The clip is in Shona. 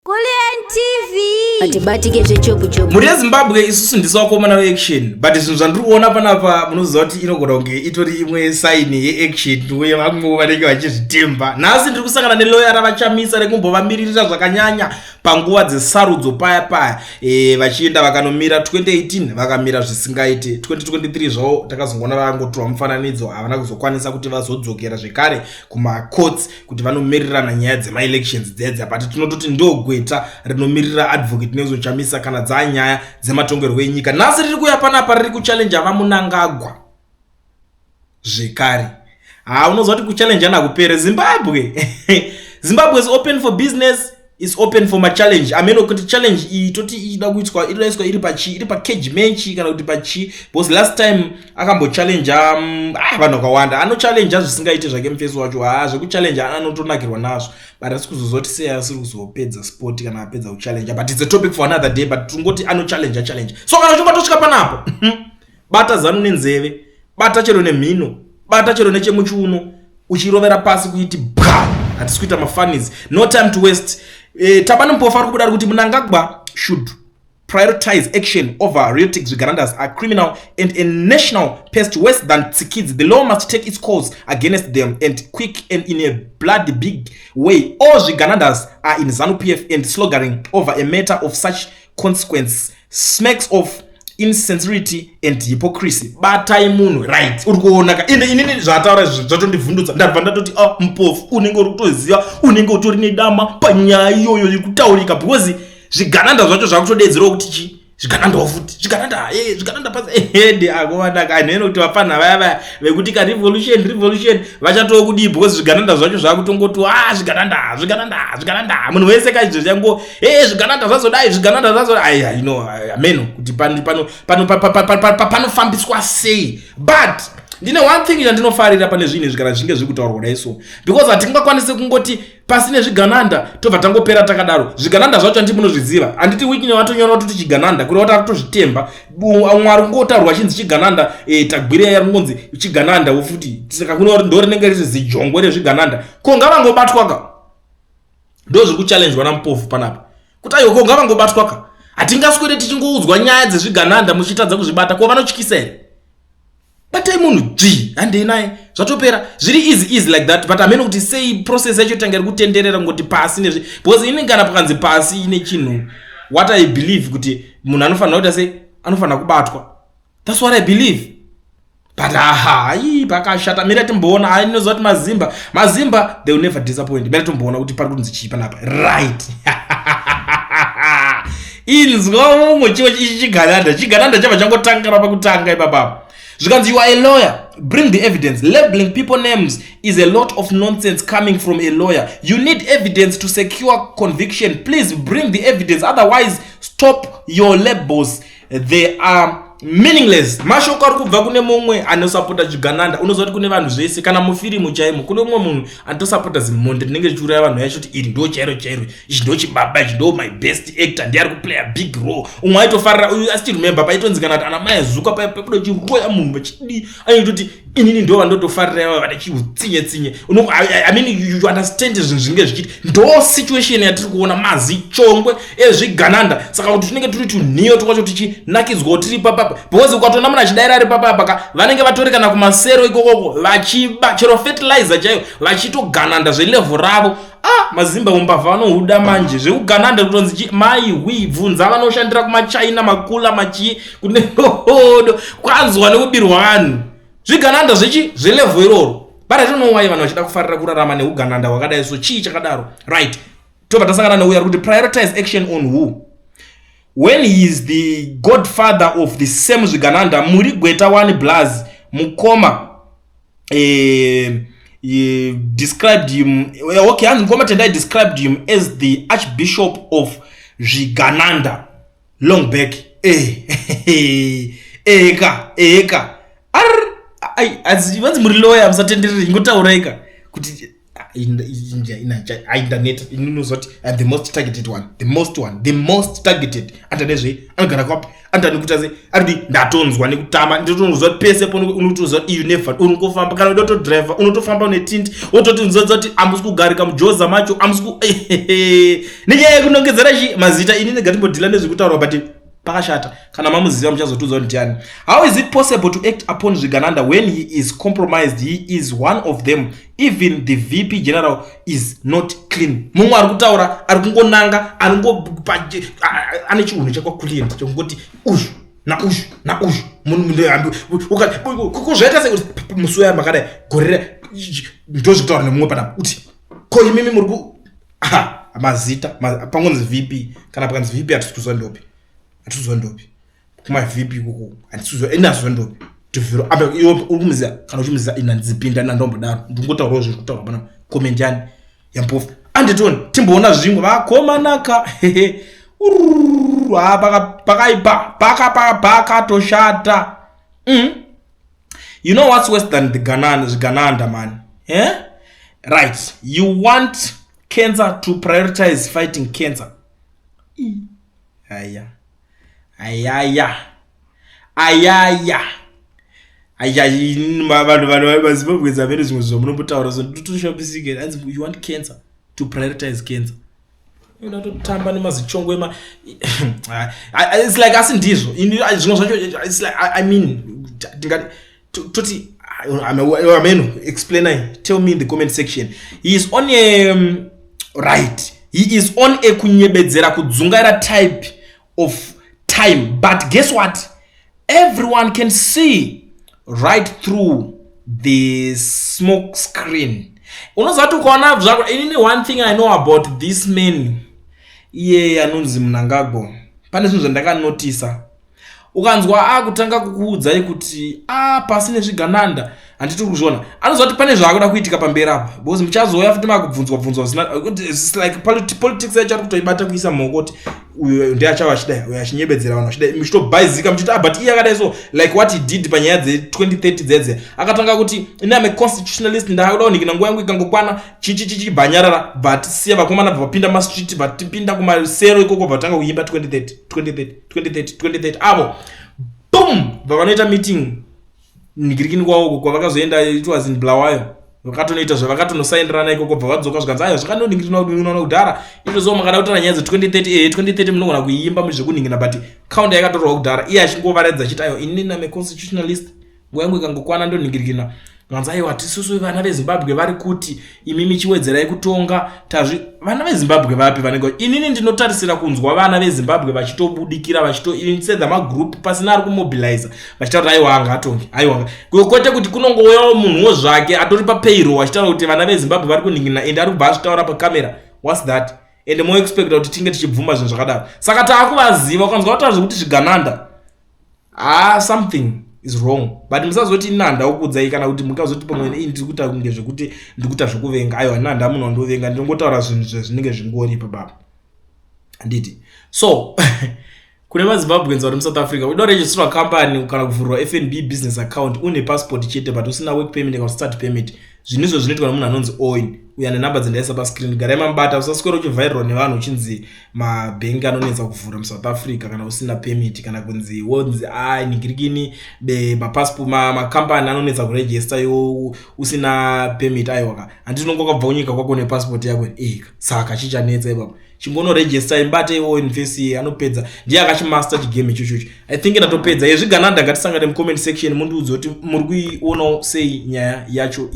Kulliant TV. Atibatike zvechopu chopu. Mhuri yeZimbabwe, isusu ndisu vakomana veaction, but zvinhu zvandiri kuona panapa, munoziva kuti inogona kunge itori imwe sign yeaction, uye vamwewo vanenge vachizvitemba. Nhasi ndiri kusangana neloya raVaChamisa rekumbovamiririra zvakanyanya panguva dzesarudzo paya paya, vachienda vakanomira 2018, vakamira zvisingaite. 2023 zvavo takazongoona vangotorwa mufananidzo, havana kuzokwanisa kuti vazodzokera zvekare kumacourts kuti vanomirirana nyaya dzemaelections dzedza, but tinototi ndo gweta rinomirira Advocate Nelson Chamisa kana dzanyaya dzematongerwo enyika. Nhasi riri kuuya panapa riri kuchallenge VaMnangagwa zvekare. Ha, unoziva kuti kuchallenge hakupere. Zimbabwe, Zimbabwe is open for business, is open for machallenge. Ameno kuti challenge iyi toti ida kuitwa, inoiswa iri pachi, iri pacage match kana kuti pachi, because last time akambochallenge vanhu vakawanda. Anochallenge zvisingaiti zvake mufesi wacho. Ha, zvekuchallenge anotonakirwa nazvo, but asi kuzozoti sei asiri kuzopedza sport kana apedza kuchallenge, but it's a topic for another day. But tingoti anochallenge challenge. So kana uchinge watosvika panapo, bata zanu nenzeve, bata chero nemhino, bata chero nechemuchiuno, uchirovera pasi kuiti bwa. Hatisi kuita mafunnies, no time to waste. Tabani Mpofu ari kubuda ari kuti Mnangagwa should prioritize action over rhetoric. Zviganandas are criminal and a national pest worse than tsikidzi. The law must take its course against them, and quick and in a bloody big way. All zviganandas are in ZANU PF, and sloganing over a matter of such consequence smacks of insincerity and hypocrisy. Batai munhu, right? Uri kuona ka, ende inini zvataura izvi zvatondivhundutsa. Ndabva ndatoti, a ah, Mpofu, unenge uri kutoziva, unenge utori nedama panyaya iyoyo iri kutaurika, because zvigananda zvacho zvakutodedzerawo kuti chi zviganandawo futi, zvigananda e zvigananda pasi ehede akovanaka. Anhene kuti vapfanha vaya vaya vekuti karevolution revolution vachatoo kudii, because zvigananda zvacho zvakutongoti, a zvigananda, zvigananda, zvigananda. Munhu wese kaizvo chango e zvigananda zvazodai, zvigananda zvazodai. Ai, ameno kuti panofambiswa sei, but ndine one thing chandinofarira pane zvinhu izvi kana zvichinge zviri kutaurwa kudai so, because hatingakwanisi kungoti pasi nezvigananda tobva tangopera takadaro. Zvigananda zvacho handiti munozviziva? Handiti Wicknell watonyora kuti chigananda, kureva kuti akutozvitemba. Mwari kungotaurwa chinzi chigananda, Tagwirei ari kungonzi chigananda futi, saka kune kuti ndo rinenge riri zijongwe rezvigananda. Ko ngavangobatwa ka? Ndo zviri kuchallenjwa naMpofu panapa kuti aiwa, ko ngavangobatwa ka? Hatingaswere tichingoudzwa nyaya dzezvigananda muchitadza kuzvibata. Ko vanotyisa here? Batai munhu dzvi, handei naye, zvatopera, zviri easy easy like that. But hamene kuti sei process yacho tanga iri kutenderera kungoti pasi nezvi, because ini kana pakanzi pasi ine chinhu, what I believe kuti munhu anofanira kuita sei, anofanira kubatwa. That's what I believe. But aha, ai, pakashata. Mira timboona. Ai, ndinoziva kuti mazimba, mazimba, they will never disappoint. Mira timboona kuti pari kunzi chii panapa. Right, inzwa mumwe chivo ichi chigananda, chigananda chabva changotangara pakutanga ipapapo. Zvikanzi, "You are a lawyer, bring the evidence. Labeling people names is a lot of nonsense coming from a lawyer. You need evidence to secure conviction. Please bring the evidence, otherwise stop your labels, they are meaningless." Mashoko ari kubva kune mumwe anosapota chigananda. Unoziva kuti kune vanhu zvese, kana mufirimu chaimo, kune mumwe munhu anotosapota zimonde rinenge richiuraya vanhu yacho kuti iri ndo chairo chairo, ichi ndo chibaba, ichi ndo my best actor, ndiye ari kuplaya big role. Umwe aitofarira uyu. Asi remember paitonzi kana kuti ana mai zuka paya pekuda chiroya munhu vachidii, aitoti inini ndo vandotofarira ava vane chiutsinye tsinye. I mean, you understand zvinhu zvinenge zvichiti ndo situation yatiri kuona, mazichongwe ezvigananda. Saka kuti tinenge turi tunhiyo twacho tichinakidzwawo tiri papapa, because ukatoona munhu achidaira ari papapa ka, vanenge vatori kana kumasero ikokoko vachiba chero fertilizer chaiyo, vachitogananda zvelevel ravo. Ah, mazimba umbavha vanohuda manje zvekugananda kutonzi mai wi. Bvunza vanoshandira kumachina, makula machii, kune hodo kwanzwa nekubirwa vanhu, zvigananda zvechi zvelevel iroro. But I don't know why vanhu vachida kufarira kurarama neugananda hwakadai so. Chii chakadaro? Right, tobva tasangana neuya ari kuti, "Prioritize action on who when he is the godfather of the same zvigananda? Muri gweta one blas mukoma." Described him, okay, hanzi mukoma Tendai described him as the archbishop of zvigananda long back. Eka eka, vanzi muri lawyer, musatenderere, ingotauraika kuti Aindaneta inozoti I'm the most targeted one, the most one, the most targeted. Anoita nezvei? Anogara kwapi? Anoita nekuita sei? Anodi ndatonzwa nekutama. Ndotonzwa pese po unotoziva kuti you never unongofamba kana uda kutodriver, unotofamba une tint, wototinzodza kuti hamusi kugarika mujoza macho, hamusi ku nenyaya yekunongedzera chi mazita. Ini negatimbodhila nezvekutaurwa, but pakashata. Kana mamuziva, muchazotiudza kuti ndiani. How is it possible to act upon zvigananda when he is compromised? He is one of them. Even the VP general is not clean. Mumwe ari kutaura, ari kungonanga, ari ane chiunhu chekwakulient chekungoti uyu nauyu nauyu. Zvaita sekuti musi uya makadai gore ndozvekutaura nemumwe panapa kuti ko imimi muri ku mazita pangonzi VP. Kana pakanzi VP, hatisi kuziva ndopi, hatisi kuziva ndopi kuma VP ikoko, hatisi kuziva ini, hasiziva ndopi tivhiro. Apa iwe uri kumuziva? Kana uchimuziva, ina ndzipinda nandomboda ndingotaurawo zviri kutaurwa pana comment yani yampofu. Anditoni timboona zvimwe vakomanaka. Pakaipa, pakatoshata. You know what's worse than the zvigananda, man, eh? Right, you want cancer to prioritize fighting cancer. Aya, ayaya, ayaya, aya, vanhu vaZimbabwe amene zvimwe zvamunombotaura so ndotoshabisike. Anzi you want cancer to prioritize cancer. Unatotamba nemazichongo ema, it's like, asi ndizvo zvimwe zvacho, it's like, I mean, tingati toti ameno. Explain, tell me in the comment section. He is on a right, he is on a kunyebedzera kudzungaira type of time, but guess what? Everyone can see right through the smoke screen. Unoziva kuti ukaona zvako, inini one thing I know about this man, iye anonzi Mnangagwa, pane zvinhu zvandakanotisa. Ukanzwa akutanga kukuudzai kuti a pasi nezvigananda, handiti kuzviona, anoziva kuti pane zvaakuda kuitika pamberi apa, because muchazouya futi makubvunzwa bvunzwa zvisina. It's like politics yacho ari kutoibata kuisa muoko kuti uyu ndiye achava achidai, uyu achinyebedzera vanhu achidai, muchitobhaizika muchiti, "Ah, but iye akadai." So like what he did panyaya dze2030 dzedze, akatanga kuti, "Ini am a constitutionalist, ndakuda kunikina nguva yangu ikangokwana chichichichibhanyarara." But siya vakomana bva vapinda mastreet, vatipinda kumasero ikoko, vatanga kuimba 2030, 2030, 2030, 2030 avo, boom, bva vanoita meeting nigirikini kwavoko kwavakazoenda. It was in Bulawayo. Vakatonoita zvavakatonosaindirana ikoko, bva vadzoka, zvikanzi, "Aiwa, zvakanoningirina kudhara izvozvo. Makada kutaura nyaya dze2030, ehe, 2030 munogona kuiimba muzvekuningina, but kaunda yakatorwa kudhara." Iye achingovaradza achiti, "Aiwa, inini am a constitutionalist, nguva yangu ikangokwana ndoningirikina." Kanzi, "Aiwa, tisusu vana veZimbabwe vari kuti imimi chiwedzerai kutonga." Tazvi vana veZimbabwe vapi vanenge? Inini ndinotarisira kunzwa vana veZimbabwe vachitobudikira, vachitoinsedza magroup, pasina ari kumobiliza, vachitaura kuti, "Aiwa, angatonge, aiwa." Kwete kuti kunongouyawo munhuwo zvake atori papayroll achitaura kuti vana veZimbabwe vari kuningina, ende ari kubva azvitaura pakamera. What's that? Ende moexpecta kuti tinge tichibvuma zvinhu zvakadaro? Saka taakuvaziva. Ukanzwa kutaura zvekuti zvigananda, ah, something is wrong. But musazoti ini handakuudzai, kana kuti mukazoti pamwe ii ndiri kuita kunge zvekuti ndiri kuita zvokuvenga. Aiwa, ini handa munhu wandovenga, ndinongotaura zvinhu zvezvinenge zvingori pababa, handiti? So kune maZimbabweans vari muSouth Africa, uda kuregisterwa company kana kuvhurwa FNB business account une passport chete, but usina work permit kana study permit, zvinhu izvo zvinoitwa nemunhu anonzi Owen uyo ane namba dzendaisa pascreen. Garai mamubata, usaswera uchivhairirwa nevanhu uchinzi mabhengi anonetsa kuvhura muSouth Africa kana usina permit, kana kunzi wonzi a ningirikini mapassport, makambani anonetsa kurejista iwo usina permit. Aiwaka, handiti unonge wakabva kunyika kwako nepassport yako eka? Saka chichanetsa ipapo, chingonorejista, imbate Owen face, anopedza, ndiye akachimaster chigame ichochocho. I think ndatopedza yezvigananda. Ngatisangane mucomment section, mundiudze kuti muri kuionawo sei nyaya yacho.